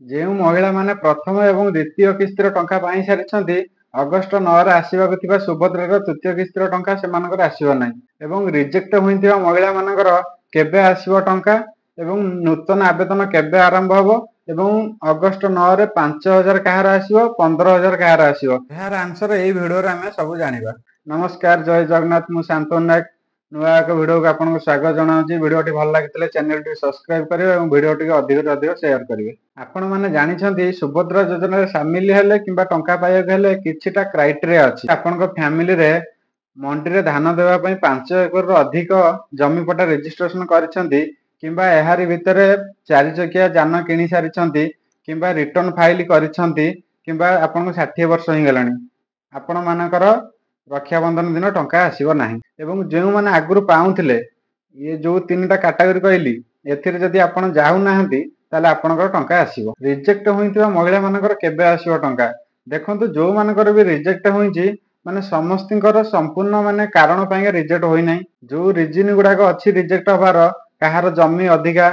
ଯେଉଁ ମହିଳାମାନେ ପ୍ରଥମ ଏବଂ ଦ୍ୱିତୀୟ କିସ୍ତିର ଟଙ୍କା ପାଇ ସାରିଛନ୍ତି, ଅଗଷ୍ଟ 9ରେ ଆସିବାକୁ ଥିବା ସୁଭଦ୍ରାର ତୃତୀୟ କିସ୍ତିର ଟଙ୍କା ସେମାନଙ୍କର ଆସିବ ନାହିଁ। ଏବଂ ରିଜେକ୍ଟ ହୋଇଥିବା ମହିଳାମାନଙ୍କର କେବେ ଆସିବ ଟଙ୍କା ଏବଂ ନୂତନ ଆବେଦନ କେବେ ଆରମ୍ଭ ହେବ ଏବଂ ଅଗଷ୍ଟ 9ରେ 5000 କାହାର ଆସିବ, 15000 କାହାର ଆସିବ, ଏହାର ଆନ୍ସର ଏଇ ଭିଡିଓରେ ଆମେ ସବୁ ଜାଣିବା। ନମସ୍କାର, ଜୟ ଜଗନ୍ନାଥ। ମୁଁ ଶାନ୍ତନୁ ନାୟକ, ନୂଆ ଏକ ଭିଡିଓକୁ ଆପଣଙ୍କୁ ସ୍ୱାଗତ ଜଣାଉଛି। ଭିଡିଓଟି ଭଲ ଲାଗିଥିଲେ ଚ୍ୟାନେଲଟି ସବସ୍କ୍ରାଇବ କରିବେ ଏବଂ ଭିଡିଓଟିକୁ ଅଧିକରୁ ଅଧିକ ସେୟାର କରିବେ। ଆପଣମାନେ ଜାଣିଛନ୍ତି, ସୁଭଦ୍ରା ଯୋଜନାରେ ସାମିଲ ହେଲେ କିମ୍ବା ଟଙ୍କା ପାଇବାକୁ ହେଲେ କିଛିଟା କ୍ରାଇଟେରିଆ ଅଛି। ଆପଣଙ୍କ ଫ୍ୟାମିଲିରେ ମଣ୍ଡିରେ ଧାନ ଦେବା ପାଇଁ 5 ଏକରରୁ ଅଧିକ ଜମି ପଟା ରେଜିଷ୍ଟ୍ରେସନ କରିଛନ୍ତି କିମ୍ବା ଏହାରି ଭିତରେ ଚାରି ଚକିଆ ଯାନ କିଣି ସାରିଛନ୍ତି କିମ୍ବା ରିଟର୍ନ ଫାଇଲ କରିଛନ୍ତି କିମ୍ବା ଆପଣଙ୍କୁ 60 ବର୍ଷ ହେଇଗଲାଣି, ଆପଣମାନଙ୍କର ରକ୍ଷାବନ୍ଧନ ଦିନ ଟଙ୍କା ଆସିବ ନାହିଁ। ଏବଂ ଯେଉଁମାନେ ଆଗରୁ ପାଉଥିଲେ, ଇଏ ଯୋଉ 3ଟା କାଟାଗୋରୀ କହିଲି, ଏଥିରେ ଯଦି ଆପଣ ଯାଉନାହାନ୍ତି ତାହେଲେ ଆପଣଙ୍କର ଟଙ୍କା ଆସିବ। ରିଜେକ୍ଟ ହୋଇଥିବା ମହିଳାମାନଙ୍କର କେବେ ଆସିବ ଟଙ୍କା? ଦେଖନ୍ତୁ, ଯୋଉମାନଙ୍କର ବି ରିଜେକ୍ଟ ହୋଇଛି, ମାନେ ସମସ୍ତଙ୍କର ସମ୍ପୂର୍ଣ୍ଣ ମାନେ କାରଣ ପାଇଁକା ରିଜେକ୍ଟ ହୋଇନାହିଁ। ଯୋଉ ରିଜିନ ଗୁଡାକ ଅଛି ରିଜେକ୍ଟ ହବାର, କାହାର ଜମି ଅଧିକା,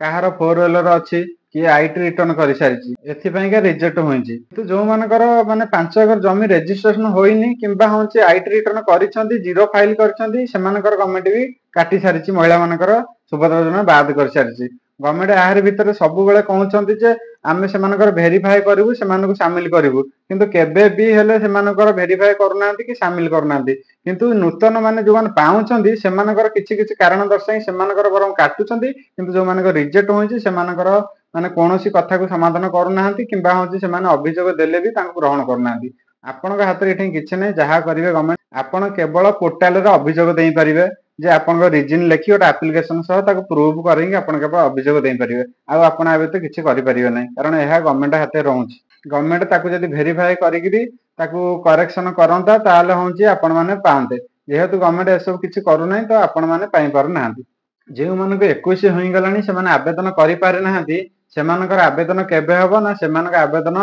କାହାର ଫୋର ହ୍ୱିଲର ଅଛି, କିଏ IT return କରିସାରିଛି, ଏଥିପାଇଁକା ରିଜେକ୍ଟ ହୋଇଛି। କିନ୍ତୁ ଯୋଉମାନଙ୍କର ମାନେ 5 ଏକର ଜମି ରେଜିଷ୍ଟ୍ରେସନ ହୋଇନି କିମ୍ବା ହଉଛି IT return କରିଛନ୍ତି, ଜିରୋ ଫାଇଲ କରିଛନ୍ତି, ସେମାନଙ୍କର ଗଭର୍ଣ୍ଣମେଣ୍ଟ ବି କାଟି ସାରିଛି, ମହିଳାମାନଙ୍କର ସୁଭଦ୍ରା ଯୋଜନା ବାଦ କରିସାରିଛି। ଗଭର୍ଣ୍ଣମେଣ୍ଟ ଏହାରି ଭିତରେ ସବୁବେଳେ କହୁଛନ୍ତି ଯେ ଆମେ ସେମାନଙ୍କର ଭେରିଫାଏ କରିବୁ, ସେମାନଙ୍କୁ ସାମିଲ କରିବୁ, କିନ୍ତୁ କେବେ ବି ହେଲେ ସେମାନଙ୍କର ଭେରିଫାଏ କରୁନାହାନ୍ତି କି ସାମିଲ କରୁନାହାନ୍ତି। କିନ୍ତୁ ନୂତନ ମାନେ ଯୋଉମାନେ ପାଉଛନ୍ତି, ସେମାନଙ୍କର କିଛି କିଛି କାରଣ ଦର୍ଶାଇ ସେମାନଙ୍କର ବରଂ କାଟୁଛନ୍ତି। କିନ୍ତୁ ଯୋଉମାନଙ୍କର ରିଜେକ୍ଟ ହୋଇଛି, ସେମାନଙ୍କର ମାନେ କୌଣସି କଥାକୁ ସମାଧାନ କରୁନାହାନ୍ତି କିମ୍ବା ହଉଛି ସେମାନେ ଅଭିଯୋଗ ଦେଲେ ବି ତାଙ୍କୁ ଗ୍ରହଣ କରୁନାହାନ୍ତି। ଆପଣଙ୍କ ହାତରେ ଏଠି କିଛି ନାହିଁ, ଯାହା କରିବେ ଗଭର୍ଣ୍ଣମେଣ୍ଟ। ଆପଣ କେବଳ ପୋର୍ଟାଲରେ ଅଭିଯୋଗ ଦେଇପାରିବେ ଯେ ଆପଣଙ୍କ ରିଜିନ ଲେଖି ଗୋଟେ ଆପ୍ଲିକେସନ ସହ ତାକୁ ପ୍ରୁଭ୍ କରିକି ଆପଣ କେବଳ ଅଭିଯୋଗ ଦେଇପାରିବେ। ଆଉ ଆପଣ ଏବେ ତ କିଛି କରିପାରିବେ ନାହିଁ, କାରଣ ଏହା ଗଭର୍ଣ୍ଣମେଣ୍ଟ ହାତରେ ରହୁଛି। ଗଭର୍ଣ୍ଣମେଣ୍ଟ ତାକୁ ଯଦି ଭେରିଫାଏ କରିକିରି ତାକୁ କରେକ୍ସନ କରନ୍ତା, ତାହେଲେ ହଉଛି ଆପଣମାନେ ପାଆନ୍ତେ। ଯେହେତୁ ଗଭର୍ଣ୍ଣମେଣ୍ଟ ଏସବୁ କିଛି କରୁନାହିଁ, ତ ଆପଣମାନେ ପାଇପାରୁନାହାନ୍ତି। ଯେଉଁମାନଙ୍କୁ 21 ହୋଇଗଲାଣି, ସେମାନେ ଆବେଦନ କରିପାରିନାହାନ୍ତି, ସେମାନଙ୍କର ଆବେଦନ କେବେ ହବ ନା, ସେମାନଙ୍କ ଆବେଦନ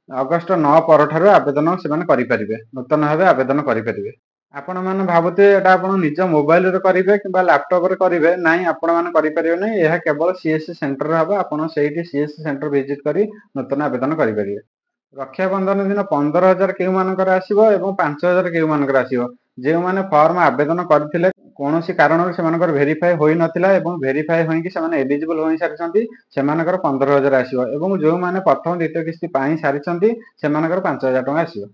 ଅଗଷ୍ଟ 9 ପରଠାରୁ ଆବେଦନ ସେମାନେ କରିପାରିବେ, ନୂତନ ଭାବେ ଆବେଦନ କରିପାରିବେ। ଆପଣମାନେ ଭାବୁଥିବେ ଏଟା ଆପଣ ନିଜ ମୋବାଇଲରେ କରିବେ କିମ୍ବା ଲାପଟପରେ କରିବେ। ନାଇଁ, ଆପଣମାନେ କରିପାରିବେ ନାହିଁ। ଏହା କେବଳ ସିଏସସି ସେଣ୍ଟରରେ ହବ। ଆପଣ ସେଇଠି ସିଏସସି ସେଣ୍ଟର ଭିଜିଟ କରି ନୂତନ ଆବେଦନ କରିପାରିବେ। ରକ୍ଷାବନ୍ଧନ ଦିନ 15000 କେଉଁମାନଙ୍କର ଆସିବ ଏବଂ 5000 କେଉଁମାନଙ୍କର ଆସିବ? ଯେଉଁମାନେ ଫର୍ମ ଆବେଦନ କରିଥିଲେ, କୌଣସି କାରଣରୁ ସେମାନଙ୍କର ଭେରିଫାଏ ହୋଇନଥିଲା ଏବଂ ଭେରିଫାଏ ହୋଇକି ସେମାନେ ଏଲିଜିବଲ ହୋଇସାରିଛନ୍ତି, ସେମାନଙ୍କର 15000 ଆସିବ ଏବଂ ଯେଉଁମାନେ ପ୍ରଥମ ଦ୍ୱିତୀୟ କିସ୍ତି ପାଇ ସାରିଛନ୍ତି, ସେମାନଙ୍କର 5000 ଟଙ୍କା ଆସିବ।